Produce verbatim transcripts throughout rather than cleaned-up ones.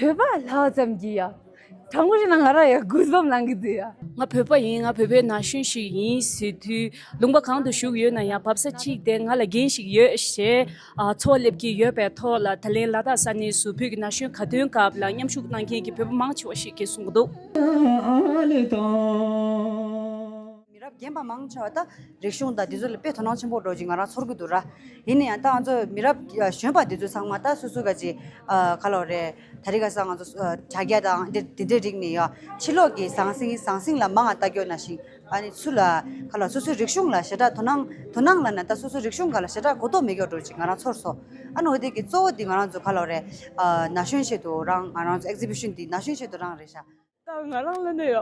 བོད་པ་ལྷག་ཙམ་གྱིས་ཡ། དྲང་པོ་བཤད་ན་ང་རང་ཡ་གུས་བབ་ལང་གི་འདུག་ཡ། ང་བོད་པ་ཡིན། ང་བོད་པའི་ན་གཞོན་ཞིག་ཡིན་ཟེར་དུས། ལུང་པ་གང་དུ་བཞུགས་ཡོད་ན་ཡང་བབས་ས་གཅིག་དེ་ང་ལ་འགན་ཞིག་ཡོད་ཞེས། ཨ། འཚོ་བ་སླེབས་ཀྱི་ཡོད་པའི་ཐོག་ལ། ད་ལན་ལ་དྭགས་ས་གནས་སུ་བོད་ཀྱི་ན་གཞོན་གྱ་སྟོན་སྐབས་ལ་མཉམ་ཞུགས་གནང་མཁན་གྱི་བོད་པ་མང་ཆེ་བ་ཞིག་གིས་གསུང་གི་འདུག། མི་རབས་རྒན་པ་མང་ཆེ་བ་ད་རིག་གཞུང་དང་དེ་ཚོ་ལ་དཔེ་དོ་སྣང་ཆེན་པོ་འགྲོ་ཅིག་ང་རང་ཚོར་གྱི་འདུག་ར། ཡིན་ན་ཡང་ད་ང་ཚོ་མི་རབས་གཞོན་པ་དེ་ཚོ་ཚང་མ་ད་སོ་སོ་ག་ཅིག་ཨ། ག་ལབ་རེད། དེ་རིང་ཁ་སང་ང་ཚོ་ཨ། དྲ་རྒྱ་དང་དེ་དེ་འདྲའི་རིགས་ནས་ཡ། ཕྱི་ལོགས་ཀྱི་ཟང་ཟིང་ཟང་ཟིང་ལ་མང་ང་ལྟ་སྐྱོ་ན་ཞིང་། ཨ་ནི་ཚུར་ལ་ག་ལབ། སོ་སོའི་རིག་གཞུང་ལ་ཞེ་དྲག་དོ་སྣང་དོ་སྣང་ལབ་ན་ད་སོ་སོའི་རིག་གཞུང་སྒང་ལ་ཞེ་དྲག་གོ་རྟོགས་མེད་སྐྱོ་འགྲོ་ཅིག་ང་རང་ཚོར་སོང་། ཨ་ནི་འོ་དེ་གི་གཙོ་བོ་དེ་ང་རང་ཚོ་ག་ལབ་རེད། ཨ། ན་གཞོན་ཆེད་དུ་རང་ང་རང་ཚོ་ཨེག་ཛི་བི་ཤན་དེ་ན་གཞོན་ཆེད་དུ་རང་རེད་ཤག། ད་ང་རང་ལ་ནི་ཡ།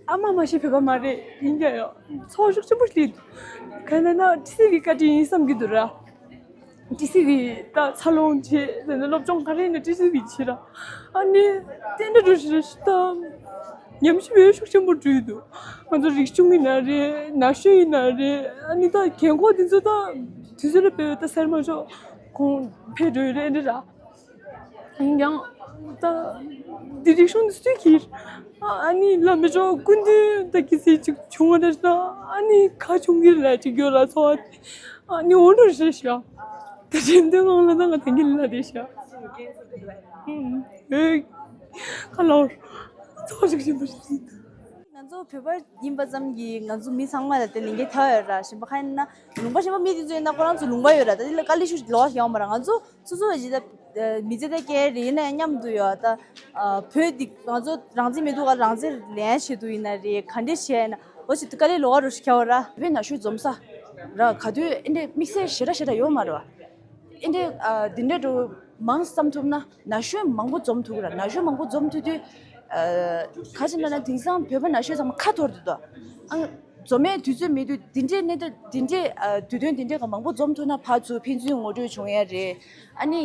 ཨ་མ་མ་ཤི་བོད་པ་མ་རེད། ཡིན་ཀྱང་ཡ། ཚོར་ཤུགས་ཆེན་པོ་སླེབས་འདུག། ག་ན་ན་ཊི་སི་ཝི་བཀའ་དྲིན་ཡིན་བསམ་གྱི་འདུག་ར། ཊི་སི་ཝི་ད་འཚར་ལོངས་བྱེད་ཟེར་ན་སློབ་སྦྱོང་ག་རེ་ཡིན་ན་ཊི་སི་ཝི་བྱེད་ར། ཨ་ནི་དེ་འདྲ་འགྲོ་ཞིག་རེད་ཤག། ད་ཉམས་ཞིབ་ཡོད་ཤུགས་ཆེན་པོ་འགྲོ་ཡི་འདུག། ང་ཚོ་རིག་གཞུང་ཡིན་ན་རེད། ན་གཞོན་ཡིན་ན་རེད། ཨ་ནི་ད་རྒན་གོག་དེ་ཚོ་ད་དུས་ཚོད་ལ་དཔེ་ད་སེར་མ་ཤོག་གོང་འཕེལ་འགྲོ་ཡི་རེད། འདི་ར། ཡང་ད་འདི་རིག་གཞུང་འདི་སུས་ཁྱེར། ཨ་ནི་ལ་མི་ཆོག་སྐུ་མདུན་ད་གི་སི་ཅིག་བྱུང་བ་རེད་ན། ཨ་ནི་ཁ་ཆུང་གི་ལ་ཅིག་ཡོད་ལ་ཚོགས། ཨ་ནི་འོ་འགྲོ་ཞེས་ཤག། ད་དྲན་དོན་ངང་ལ་ད་ང་ད་གི་ལ་རེད་ཤག། ཨེ། ཁ་ལོར་ཚོགས་ཞིག་བཞིན་པ་ཞིག་ཡིན། ང་ཚོ་བོད་པ་ཡིན་པ་ཙམ་གྱིས་ང་ཚོ་མི་ཚང་མ་ལ་དེ་ལས་འགན་ཐལ་ཡོད་ར། གཞན་པ་གང་ཡིན་ན་ལུང་པ་གཞན་པ་མི་དེ་ཚོ་ཡིན་ན་ཁོ་རང་ཚོ་ལུང་པ་ཡོད་ར། ད་དེ་ལ་དཀའ་ལས་ཤུགས་ལོག་ཡོང་མ་ར། ང་ཚོ་སོ་སོ་ལ་ཇི་ལྟར་མི་ཚེ་ད་སྐྱེལ་རེ་ཡིན་ན་ཡང་མཉམ་དུ་ཡོད། ད་བོད་འདི་ང་ཚོ་རང་བཙན་མི་འདུག་ག། རང་བཙན་ལེན་ཆེད་དུ་ཡིན་ན་རེད། ག་འདྲས་བྱས་ན་འོ་ཞིག་དཀའ་ལས་ལོག་རོ་ཞིག་ཁྱེར་བ་ར། བོད་ན་གཞོན་འཛོམས་ས་ར་ག་དུས་ཨེ་འདྲས་དམིགས་བསལ་ཞེ་དྲག་ཞེ་དྲག་ཡོད་མ་རེད་བ། ཨེ་འདྲས་ཨ་འདི་འདྲས་འགྲོ་མང་བསམ་ཐུབ་ན་ན་གཞོན་མང་པོ་འཛོམས་ཐུབ་གི་ར། ན་གཞོན་མང་པོ་འཛོམས་ཐུབ་དུས་ཨ་ག་ཅི་ན་ན་དེང་སང་བོད་པ་ན་གཞོན་ཚང་མ་ཁ་འཐོར་དུ་འདུག། ཨང་། འཛོམས་མའི་དུས་ཚོད་མེད་དུས་འདི་འདྲའི་གནས་སྟངས་འདི་འདྲའི་ཨ་དུས་སྟོན་འདི་འདྲའི་ག་མང་པོ་འཛོམས་ཐུབ་ན་ཕར་ཚུར་ཕན་ཚུན་ངོ་སྤྲོད་བྱུང་ཡ་རེད། ཨ་ནི་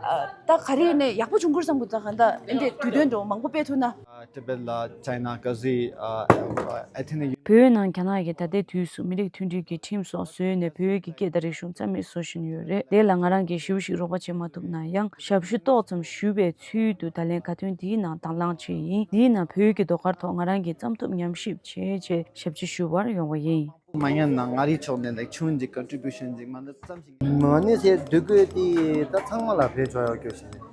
ཨ་ད་ག་རེ་ནས་ཡག་པོ་བྱུང་གི་རེད་བསམ་གི་འདུག། ད་ག་འདྲ་འདི་འདྲའི་དུས་སྟོན་འགྲོ་མང་པོ་སྤེལ་ཐུབ་ན། Tibet ལ་China ག་ཟི་ཨ་ཨ་ཨ་ཐི་ནི། བོད་ནང་རྒྱ་ནག་གི་ད་ལྟའི་དུས་སུ་མི་རིགས་མཐུན་སྒྲིལ་གྱི་ཁྲིམས་སོགས་བཟོས་ནས་བོད་ཀྱི་སྐད་དང་རིག་གཞུང་རྩ་མེད་བཟོ་བཞིན་ཡོད་རེད། དེ་ལ་ང་རང་གིས་ཞེ་པོ་ཞིག་རོགས་པ་བྱེད་མ་ཐུབ་ན་ཡང་ཞབས་ཞུ་ཏོག་ཙམ་ཞུས་པའི་ཚུལ་དུ་ད་ལན་ཁ་ཏོན་འདིའི་ནང་དང་བླངས་བྱས་ཡིན། འདིའི་ནང་བོད་ཀྱི་ཟློས་གར་ཐོག་ང་རང་གིས་བརྩམས་ཐུབ་ཉམས་ཞིབ་བྱས་རྗེས་ཞབས་ཕྱི་ཞུ་བར་ཡོང་བ་ཡིན། མ་ཉན་ན་ང་རའི་ཕྱོགས་ནས་ལེགས་ཆུང་གི་ཀོན་ཊི་བུ་ཤན་ཅིག་མ་འདི་ཙམ་ཞིག་མ་ཎི་ཟེར་འདོད་དགོས་དེ་ད་ཚང་མ་ལ་བེད་ཆོག་ཡོད་སྐྱོ་ཞིག་རེད།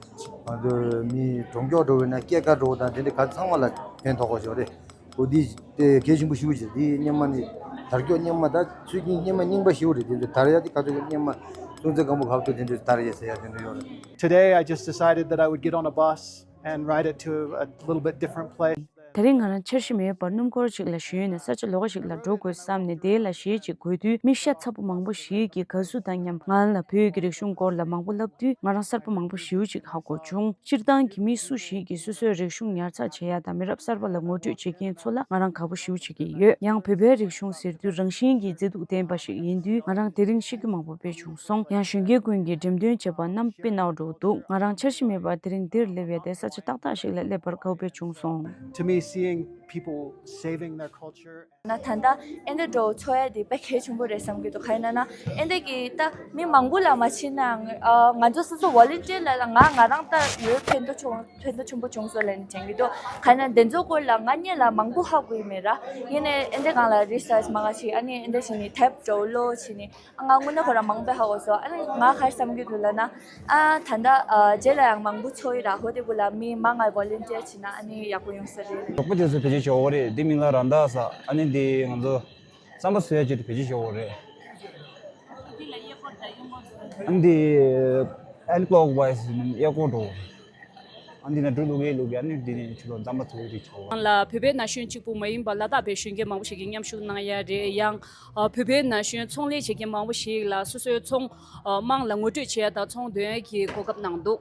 ང་ཚོ་མི་གྲོང་ཁྱོག་འགྲོ་བས་ན་སྐྱེས་ཀ་འགྲོ་དང་དེ་འདྲ་ག་ཚང་མ་ལ་ཕན་ཐོགས་པ་ཞིག་རེད། འོ་དེ་དེ་གལ་ཆེན་པོ་ཞིག་རེད། དེ་སྙེ་མ་ནི་དར་སྐྱོ་སྙེ་མ་ད་ཚུལ་གྱིས་སྙེ་མ་རྙིང་པ་ཞིག་རེད། དེ་ཚོ་དར་ཡ་དེ་ག་ཚོད་སྙེ་མ་སྲོང་བཙན་སྒམ་པོ་གབ་ཏུ་དེ་ཚོ་དར་ཡ་ཟེར་ཡ་དེ་འདྲ་ཡོད་རེད། Today, I just decided that I would get on a bus and ride it to a little bit different place. དེ་རིང་ང་རང་འཆར་གཞི་མེད་པར་སྣུམ་འཁོར་ཞིག་ལ་ཞོན་ནས་ས་ཆ་ལོགས་ཤིག་ལ་འགྲོ་དགོས་བསམ་ནས་དེ་ལ་གཞས་ཅིག་གོ་དུས་མི་ཤ་ཚ་པོ་མང་པོ་ཞིག་གིས་དགའ་བསུ་དང་མཉམ་ང་ལ་བོད་ཀྱི་རིག་གཞུང་སྐོར་ལ་མང་པོ་ལབ་དུས་ང་རང་གསར་པ་མང་པོ་ཞེ་པོ་ཅིག་ཧ་གོ་བྱུང་། སྤྱིར་བཏང་གི་མི་སུ་ཞིག་གིས་སོ་སོའི་རིག་གཞུང་ཉར་ཚགས་བྱེད་ཡ་དང་མི་རབས་གསར་པ་ལ་ངོ་སྤྲོད་བྱེད་མཁན་ཚོ་ལ་ང་རང་དགའ་པོ་ཞེ་པོ་བྱེད་ཀྱི་ཡོད། ཡང་བོད་པའི་རིག་གཞུང་ཟེར་དུས་རང་བཞིན་གྱིས་མཛེས་སྡུག་ལྡན་པ་ཞིག་ཡིན་དུས་ང་རང་དེ་རིང་ཤེས་རྒྱུ་མང་པོ་དཔེ་བྱུང་སོང་། ཡང་གཞོན་སྐྱེས་ཀུན་གྱིས་འགྲེམས་སྟོན་བྱས་པ་རྣམས་དཔེ་སྣང་འགྲོ་འདུག། ང་རང་འཆར་གཞི་མེད་པར་དེ་རིང་འདིར་སླེབས་ཡ་དེ་ས་ཆ་ཏག་ཏག་ཞིག་ལ་སླེབས་པར་དགའ་པོ་དཔེ་བྱུང་སོང་། To me, seeing people saving their culture. ན་ད་ལྟ་ཨེ་འདྲ་འགྲོ་འཚོ་ཡ་དེ་དཔེ་གལ་ཆེན་པོ་རེད་བསམ་གྱི་འདུག། ག་ཡིན་ན་ན་ཨེ་འདྲ་གི་ད་མི་མང་པོ་ལ་མ་ཕྱིན་ན་ང་ཨ་ང་ཚོ་སོ་སོ་ཝོ་ལན་ཊི་ཡར་ལ་ལ་ང་ང་རང་ད་ཡོད་ཕན་ཐོགས་བྱུང་ཕན་ཐོགས་ཆེན་པོ་བྱུང་སོང་ལབ་ནས་དྲན་གྱི་འདུག། ག་ཡིན་ན་དེ་ཚོ་སྐོར་ལ་ང་གཉིས་ལ་མང་པོ་ཧ་གོ་ཡི་མེད་ར། ཡིན་ནའི་ཨེ་འདྲ་སྒང་ལ་རི་སར་ཆི་མང་ང་བྱས། ཨ་ནི་ཨེ་འདྲ་བྱས་ནས་དེབ་བྲོ་ལོ་བྱས་ནས། ང་དངོས་གནས་ཁོ་རང་མང་པོ་ཧ་གོ་སོང་། ཨ་ནི་ང་ག་རེ་བསམ་གྱི་འདུག་ལབ་ན། ཨ་ད་ལྟ་ཨ་རྗེས་ལ་ཡང་མང་པོ་འཚོགས་ཡི་ར། འོ་དེ་གུ་ལ་མི་མང་ང་ཝོ་ལན་ཊི་ཡར་བྱས་ན་ཨ་ནི་ཡག་པོ་ཡོང་ས་རེད། གྲོགས་པོ་དེ་ཚོ་བེད་སྤྱོད་བྱེད་འོ་རེད། འདི་མིང་ལ་ར་མདའ་ས། ཨ་ནི་འདི་ང་ཚོ་རྩམ་པ་བཟོ་ཡ་ཆེད་དུ་བེད་སྤྱོད་བྱེད་འོ་རེད། ཨ་ནི་འདི་ཨེན་ཊི་ཀི་ལོག་ཝའི་སི་གཡས་སྐོར་འགྲོ། ཨ་འདི་ན་འབྲུ་བླུག་གེ་བླུག་གེ། ཨ་ནི་འདི་ནས་ཕྱི་ལོགས་རྩམ་པ་བཙོ་གི་རེད་ཆོག། ལ་བོད་པའི་ན་གཞོན་གཅིག་པུ་མ་ཡིན་པར་ལ་དྭགས་པའི་གཞོན་སྐྱེས་མང་པོ་ཞིག་གིས་མཉམ་ཞུགས་གནང་ཡ་རེད། ཡང་བོད་པའི་ན་གཞོན་ཚོང་ལས་བྱེད་མཁན་མང་པོ་ཞིག་ལ་སོ་སོའི་ཚོང་དམངས་ལ་ངོ་སྤྲོད་བྱེད་ཡ་དང་ཚོང་འདོན་ཡ་གི་གོ་སྐབས་གནང་འདུག།